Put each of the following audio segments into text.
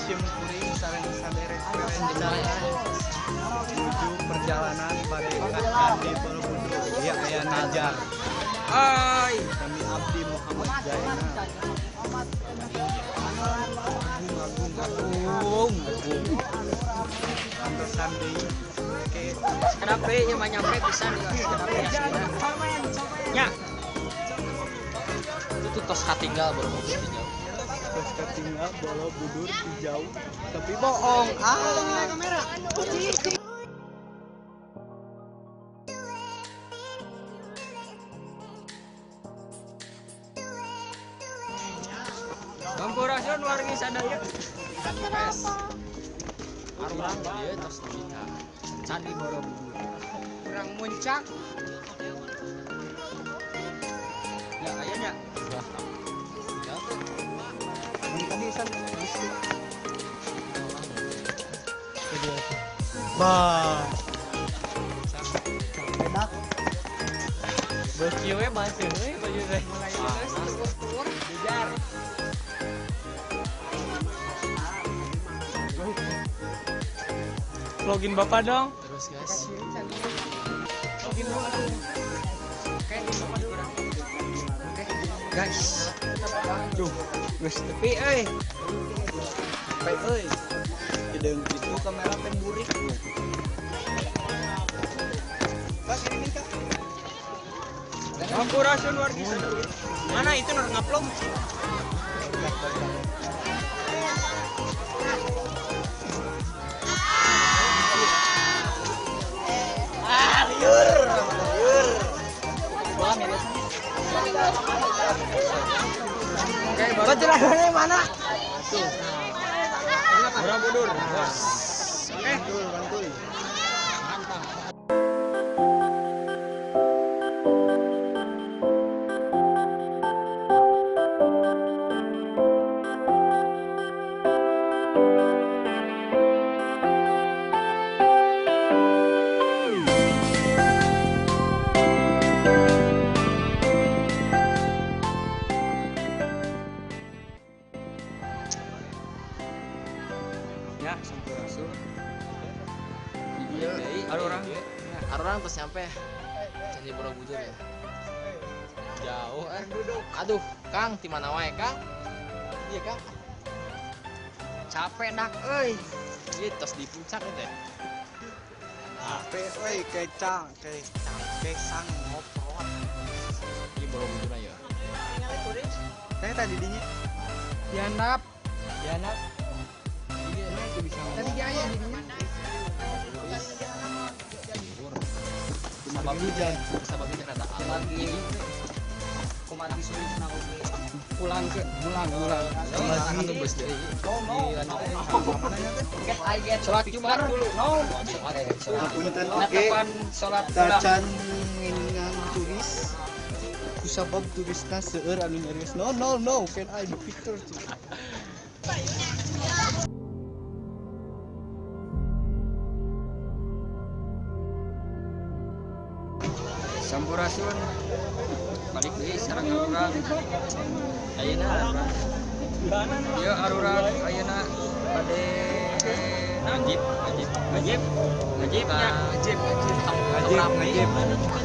sim kuring sareng saderek rencana menuju perjalanan bade ka Candi Borobudur. Ieu aya Najar. Hai, kami Abdi Muhammad Zainal. Agung agung agung. Antosan deui. Oke. Sekedap we nya mah nyampe pisan sekedap we aslinya. Nya. Itu tos katinggal Borobudur hijau. Tos katinggal Borobudur hijau. Tapi bohong. Ah, kamera. Sampurasun wargi sadaya. Arurang ieu tos nepi ka Candi Borobudur. Urang muncak. Ya aya nya. Ya teh. Mun tadi san geus. Bah. Enak. Beuki we baseuh we baju teh. Dijar. Vlogin bapak dong. Terus guys. Vlogin dong. Oke, oke, guys. Duh, geus tepi euy. Sampai euy. Hideung kitu kamera teh burik. Pak, ini minta. Sampurasun wargi sadaya. Mana itu nur ngupload? Ah, liur. Liur. Oke, baru celananya mana? Tuh. Borobudur, bos. Oke, bantuin. Mantap. Ya, sampurasun. Iya, arurang. Arurang terus nyampe Candi Borobudur ya. Jauh eh. Aduh, Kang, di mana wae, Kang? Iya, Kang. Capek dak euy. Ieu tos di puncak teh. Capek euy, kecang, kecang, kesang ngoprot. Ieu Borobudur ya. Teh tadi dinya. Diandap. Diandap. Tadi gaya di dinya. Sabab hujan, sabab hujan rada lagi. Kumati sulit na oge. Pulang ke pulang pulang. Lagi bus deui. Get I get salat Jumat dulu. No. Punten oge. Salat tacan nginingan turis. Kusabab turisna seueur anu nyarios. No no no, can I picture? Sampurasun. Balik deui sareng arurang. Ayeuna arurang. Ieu arurang ayeuna bade ngajib, ngajib, ngajib. Ngajib nya, ngajib, ngajib. Ngajib, ngajib.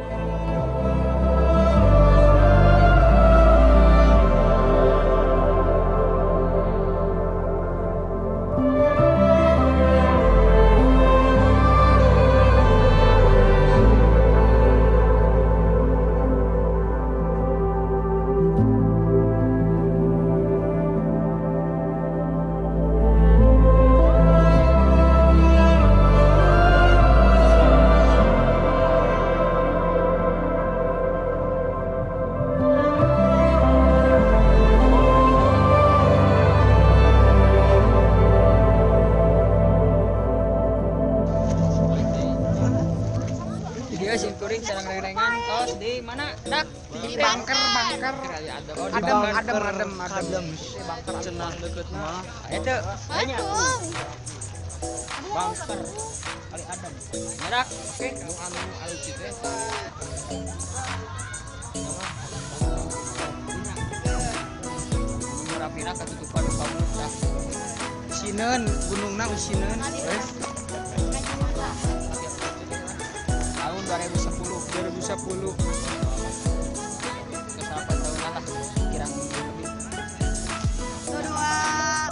Kuring sareng rengan tos di mana? Dak di bunker bunker. Adem adem adem adem. Bunker cenah deukeut mah. Eta banyak. Bunker kali adem. Dak, oke. Nu anu alus teh. Nama Rapina katutupan kamu dah. Usineun, gunungna usineun. Tahun 2010. 2010. Ke 8 tahunan lah, kurang lebih. Lah.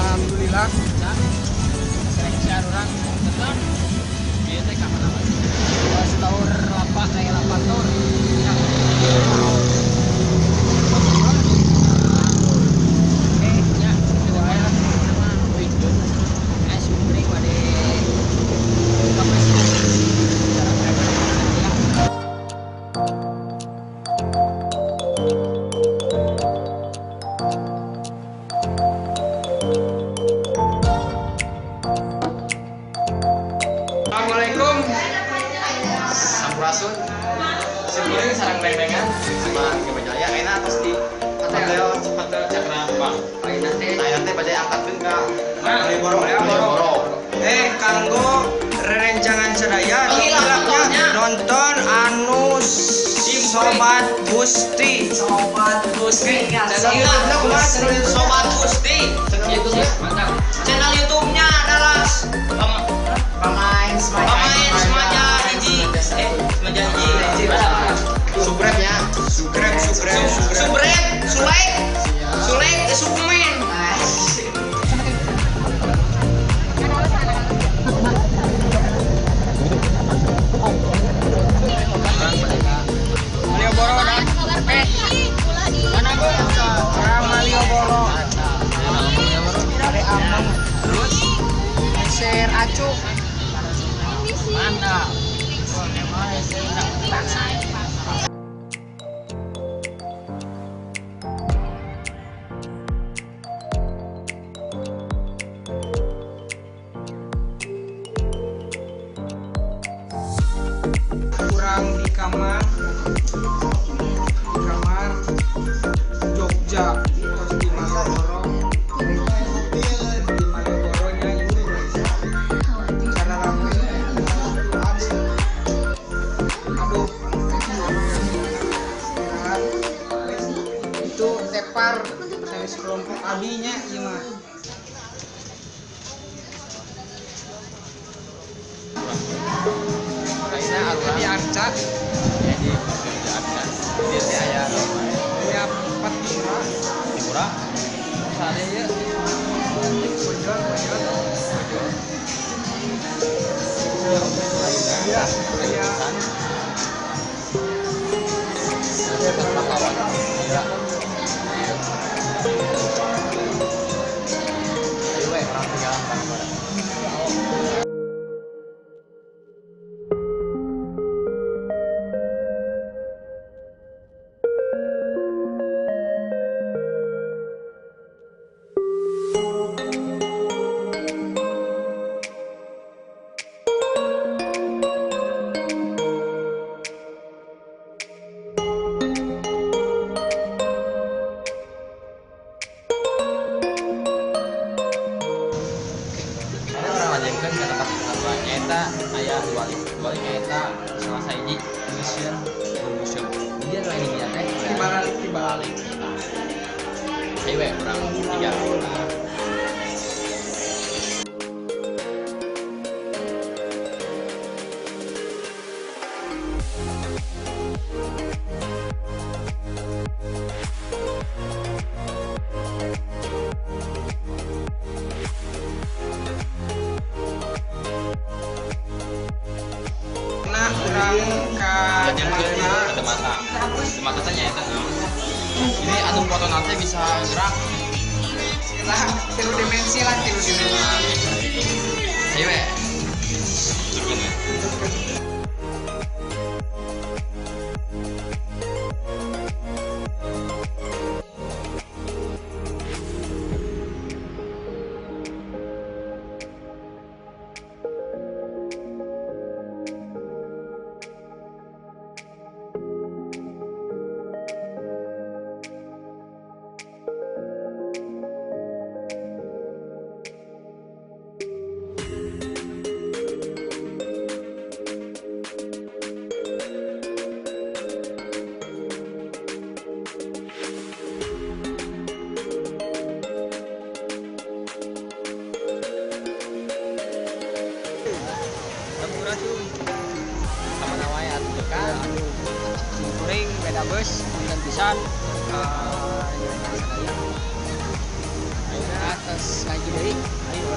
Alhamdulillah. Assalamualaikum. Sampurasun. Simkuring sareng reng-rengan sama Jaya enak terus di hotel Hotel Cakra Kembang. Ayeuna teh Ayeuna teh bade angkatkeun ka Malioboro. Malioboro. Kanggo rerencangan sadaya hilapnya nonton anu Sobat Gusti. Sobat Gusti. Channel YouTube-nya kumaha? Sobat Gusti. Channel YouTube-nya Mantap. Channel YouTube-nya adalah Pemain Semaja. Pemain Semaja Hiji. Semaja Hiji. Subscribe ya. Subscribe, subscribe, subscribe, sulek, sulek, suplemen. Malioboro dah. Mana Bu? Malioboro. Dari Amang. Terus Meser Acuk. Mantap. Kurang di kamar. Di kamar Jogja terus di Malioboro. Di Malioboro nya itu cara rame. Aduh. Itu tepar saya kelompok abinya ieu mah. Ayeuna arurang Di Arca ya di Museum di Arca. Di teh aya ya Patimura. Timura. Sare ieu. Pojol, pojol. Pojol. Iya, iya. Pahlawan. Iya. Ayo we orang tinggalan bareng-bareng. Nyaeta aya dua link nyaeta salah sahiji museum museum dia lain dia teh Dibalik, dibalik. Ayo we urang tiga. Ada mata. Ada mata teh nya eta naon. Ini anu foto nanti bisa gerak. Gerak tilu dimensi lah, tilu dimensi. Ayo we. Turun we. Kuring beda bus punten pisan sadaya. Ayeuna atas ngaji deui. Ayo.